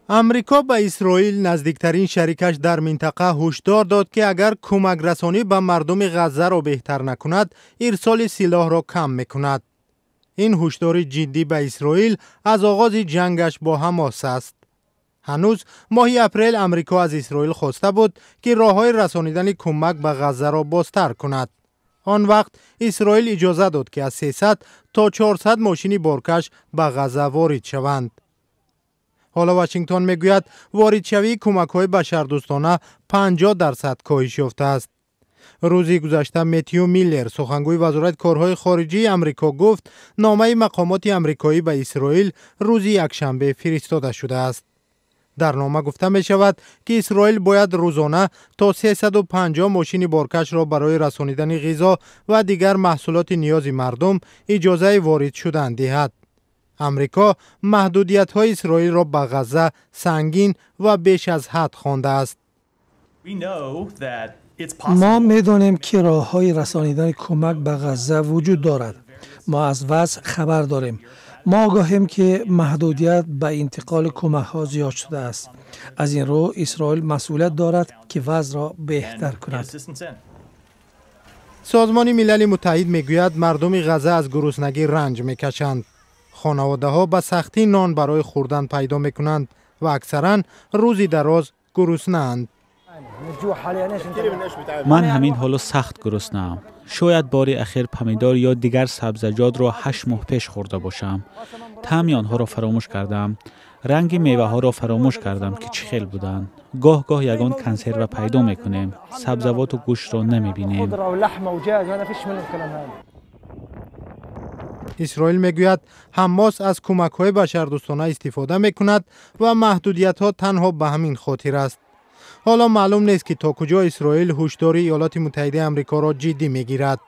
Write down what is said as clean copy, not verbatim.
Амрико ба Исроил, наздиктарин шарикаш дар минтақа, ҳушдор дод, ки агар кӯмакрасонӣ ба мардуми Ғаззаро беҳтар накунад, ирсоли силоҳро кам мекунад. Ин ҳушдори ҷиддӣ ба Исроил аз оғози ҷангаш бо Ҳамос аст. Ҳанӯз моҳи апрел Амрико аз Исроил хоста буд, ки роҳҳои расонидани кӯмак ба Ғаззаро бозтар кунад. Он вақт Исроил иҷоза дод, ки аз 300 то 400 мошини боркаш ба Ғазза ворид шаванд. Ҳоло Вашингтон мегӯяд, воридшавии кӯмакҳои башардӯстона 50% коҳиш ёфтааст. Рӯзи гузашта Метью Миллер, сухангӯи Вазорати корҳои хориҷии Амрико, гуфт, номаи мақомоти амрикоӣ ба Исроил рӯзи якшанбе фиристода шудааст. Дар нома гуфта мешавад, ки Исроил бояд рӯзона то 350 мошини боркашро барои расонидани ғизо ва дигар маҳсулоти ниёзи мардум иҷозаи ворид шудан диҳад. Амрико маҳдудиятҳои Исроилро ба Ғазза сангин ва беш аз ҳад хондааст. Мо медонем, ки роҳҳои расонидани кӯмак ба Ғазза вуҷуд дорад. Мо аз вазъ хабар дорем. Мо огоҳем, ки маҳдудият ба интиқоли кӯмакҳо зиёд шудааст. Аз ин рӯ Исроил масъулият дорад, ки вазъро беҳтар кунад. Созмони Милали Муттаҳид мегӯяд, мардуми Ғазза аз гуруснагӣ ранҷ мекашанд. Хонаводаҳо ба сахтӣ нон барои хӯрдан пайдо мекунанд ва аксаран рӯзи дароз гуруснаанд. Ман ҳамин ҳоло сахт гуруснаам. Шояд бори ахир помидор ё дигар сабзаҷотро 8 моҳ пеш хӯрда бошам. Таъми онҳоро фаромӯш кардам. Ранги меваҳоро фаромӯш кардам, ки чӣ хел буданд. Гоҳ гоҳ ягон консерва пайдо мекунем. Сабзавоту гӯштро намебинем. Исроил мегӯяд, Ҳаммос аз кӯмакҳои башардӯстона истифода мекунад ва маҳдудиятҳо танҳо ба ҳамин хотир аст. Ҳоло маълум нест, ки то куҷо Исроил ҳушдори Иёлоти Муттаҳидаи Амрикоро ҷиддӣ мегирад.